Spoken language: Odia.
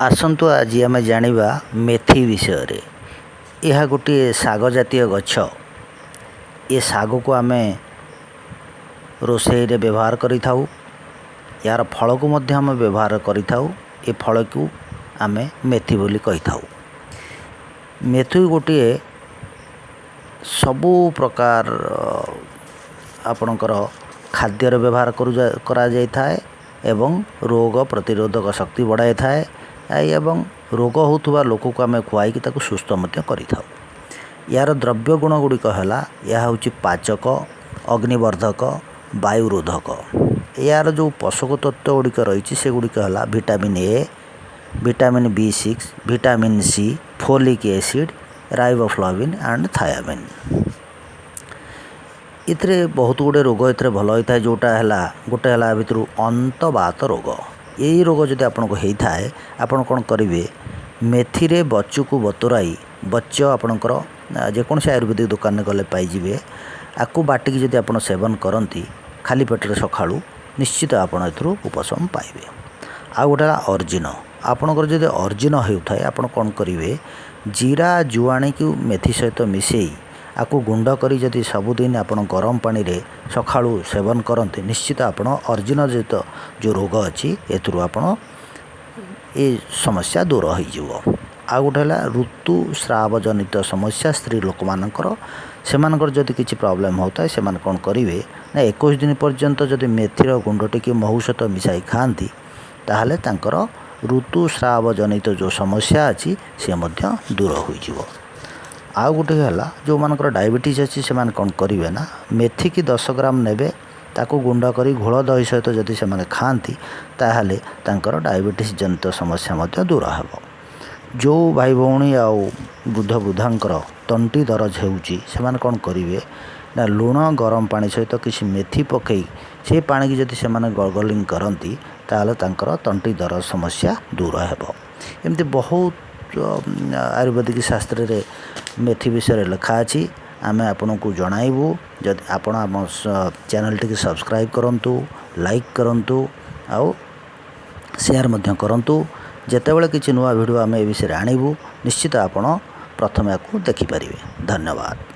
ଆସନ୍ତୁ ଆଜି ଆମେ ଜାଣିବା ମେଥି ବିଷୟରେ। ଏହା ଗୋଟିଏ ଶାଗ ଜାତୀୟ ଗଛ। ଏ ଶାଗକୁ ଆମେ ରୋଷେଇରେ ବ୍ୟବହାର କରିଥାଉ। ଏହାର ଫଳକୁ ମଧ୍ୟ ଆମେ ବ୍ୟବହାର କରିଥାଉ। ଏ ଫଳକୁ ଆମେ ମେଥି ବୋଲି କହିଥାଉ। ମେଥି ଗୋଟିଏ ସବୁ ପ୍ରକାର ଆପଣଙ୍କର ଖାଦ୍ୟରେ ବ୍ୟବହାର କରାଯାଇଥାଏ ଏବଂ ରୋଗ ପ୍ରତିରୋଧକ ଶକ୍ତି ବଢ଼ାଇଥାଏ ଏବଂ ରୋଗ ହେଉଥିବା ଲୋକକୁ ଆମେ ଖୁଆଇକି ତାକୁ ସୁସ୍ଥ ମଧ୍ୟ କରିଥାଉ। ଏହାର ଦ୍ରବ୍ୟ ଗୁଣ ଗୁଡ଼ିକ ହେଲା, ଏହା ହେଉଛି ପାଚକ, ଅଗ୍ନିବର୍ଦ୍ଧକ, ବାୟୁରୋଧକ। ଏହାର ଯେଉଁ ପୋଷକ ତତ୍ତ୍ୱ ଗୁଡ଼ିକ ରହିଛି, ସେଗୁଡ଼ିକ ହେଲା vitamin A, vitamin B6, vitamin C, folic acid, riboflavin and thiamine। ଏଥିରେ ବହୁତ ଗୁଡ଼ିଏ ରୋଗ ଏଥିରେ ଭଲ ହୋଇଥାଏ। ଯେଉଁଟା ହେଲା, ଗୋଟେ ହେଲା ଭିତରୁ ଅନ୍ତବାତ ରୋଗ। ଏଇ ରୋଗ ଯଦି ଆପଣଙ୍କୁ ହେଇଥାଏ, ଆପଣ କ'ଣ କରିବେ? ମେଥିରେ ବଚୁକୁ ବତୁରାଇ, ବଚ ଆପଣଙ୍କର ଯେକୌଣସି ଆୟୁର୍ବେଦିକ ଦୋକାନରେ ଗଲେ ପାଇଯିବେ, ଆକୁ ବାଟିକି ଯଦି ଆପଣ ସେବନ କରନ୍ତି ଖାଲି ପେଟରେ ସକାଳୁ, ନିଶ୍ଚିତ ଆପଣ ଏଥିରୁ ଉପଶମ ପାଇବେ। ଆଉ ଗୋଟେ ହେଲା ଅର୍ଜିନ। ଆପଣଙ୍କର ଯଦି ଅର୍ଜିନ ହେଉଥାଏ, ଆପଣ କ'ଣ କରିବେ? ଜିରା, ଜୁଆଣିକୁ ମେଥି ସହିତ ମିଶାଇ ଆକୁ ଗୁଣ୍ଡ କରି ଯଦି ସବୁଦିନ ଆପଣ ଗରମ ପାଣିରେ ସକାଳୁ ସେବନ କରନ୍ତି, ନିଶ୍ଚିତ ଆପଣ ଅର୍ଜିନ ଜନିତ ଯେଉଁ ରୋଗ ଅଛି, ଏଥିରୁ ଆପଣ ଏ ସମସ୍ୟା ଦୂର ହୋଇଯିବ। ଆଉ ଗୋଟେ ହେଲା ଋତୁସ୍ରାବ ଜନିତ ସମସ୍ୟା। ସ୍ତ୍ରୀ ଲୋକମାନଙ୍କର, ସେମାନଙ୍କର ଯଦି କିଛି ପ୍ରୋବ୍ଲେମ୍ ହେଉଥାଏ, ସେମାନେ କ'ଣ କରିବେ ନା 21 ଦିନ ପର୍ଯ୍ୟନ୍ତ ଯଦି ମେଥିର ଗୁଣ୍ଡ ଟିକେ ମହୁ ସହିତ ମିଶାଇ ଖାଆନ୍ତି, ତାହେଲେ ତାଙ୍କର ଋତୁସ୍ରାବ ଜନିତ ଯେଉଁ ସମସ୍ୟା ଅଛି, ସେ ମଧ୍ୟ ଦୂର ହୋଇଯିବ। ଆଉ ଗୋଟେ ହେଲା, ଯେଉଁମାନଙ୍କର ଡାଇବେଟିସ୍ ଅଛି, ସେମାନେ କ'ଣ କରିବେ ନା ମେଥିକି 10 ଗ୍ରାମ ନେବେ, ତାକୁ ଗୁଣ୍ଡ କରି ଘୋଳ ଦହି ସହିତ ଯଦି ସେମାନେ ଖାଆନ୍ତି, ତାହେଲେ ତାଙ୍କର ଡାଇବେଟିସ୍ ଜନିତ ସମସ୍ୟା ମଧ୍ୟ ଦୂର ହେବ। ଯେଉଁ ଭାଇ ଭଉଣୀ ଆଉ ବୃଦ୍ଧ ବୃଦ୍ଧାଙ୍କର ତଣ୍ଟି ଦରଜ ହେଉଛି, ସେମାନେ କ'ଣ କରିବେ ନା ଲୁଣ ଗରମ ପାଣି ସହିତ କିଛି ମେଥି ପକାଇ ସେ ପାଣିକି ଯଦି ସେମାନେ ଗର୍ଗଲିଂ କରନ୍ତି, ତାହେଲେ ତାଙ୍କର ତଣ୍ଟି ଦରଜ ସମସ୍ୟା ଦୂର ହେବ। ଏମିତି ବହୁତ ଆୟୁର୍ବେଦିକ ଶାସ୍ତ୍ରରେ ମେଥି ବିଷୟରେ ଲେଖା ଅଛି। ଆମେ ଆପଣଙ୍କୁ ଜଣାଇବୁ। ଯଦି ଆପଣ ଆମ ଚ୍ୟାନେଲଟିକି ସବସ୍କ୍ରାଇବ୍ କରନ୍ତୁ, ଲାଇକ୍ କରନ୍ତୁ ଆଉ ସେୟାର ମଧ୍ୟ କରନ୍ତୁ। ଯେତେବେଳେ କିଛି ନୂଆ ଭିଡ଼ିଓ ଆମେ ଏ ବିଷୟରେ ଆଣିବୁ, ନିଶ୍ଚିତ ଆପଣ ପ୍ରଥମେ ଏହାକୁ ଦେଖିପାରିବେ। ଧନ୍ୟବାଦ।